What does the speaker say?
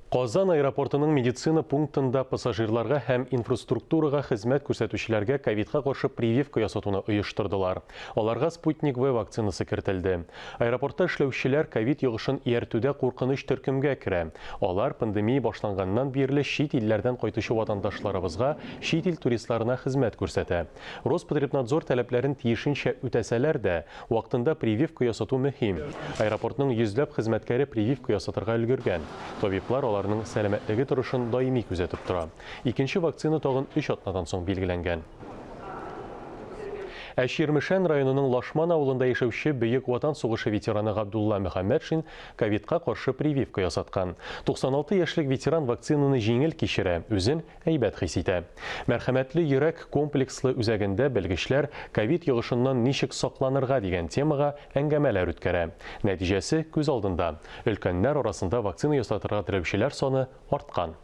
Казан аэропортының медицина пунктында пассажирларга һәм инфраструктурага хезмәт күрсәтүчеләргә ковидка каршы прививка ясатуны оештырдылар. Аларга Спутник-V вакцинасы кертелде. Аэропортта эшләүчеләр ковид йогышын ияртүдә куркыныч төркемгә керә. Алар пандемия башланганнан бирле чит илләрдән кайтучы ватандашларыбызга, чит ил туристларына хезмәт күрсәтә. Роспотребнадзор таләпләрен тиешенчә үтәсәләр дә, вакытында прививка ясату мөһим. Аэропортның йөзләп хезмәткәре прививка ясатырга өлгергән. Табиблар аларның сәламәтлеге торышын даими күзәтеп тора. Икенче вакцина тагын өч атнадан соң билгеләнгән. Ә Чирмешән районының Лашман авылында яшәүче Бөек Ватан сугышы ветераны Габдулла Мөхәммәтшин ковидка каршы прививка ясаткан. 96 яшьлек ветеран вакцинаны җиңел кичерә, үзен әйбәт хис итә. Мәрхәмәтле йөрәк комплекслы үзәгендә белгечләр ковид йогышыннан ничек сакланырга дигән темага әңгәмәләр үткәрә. Нәтиҗәсе күз алдында, өлкәннәр арасында вакцина ясатырга теләүчеләр саны арткан.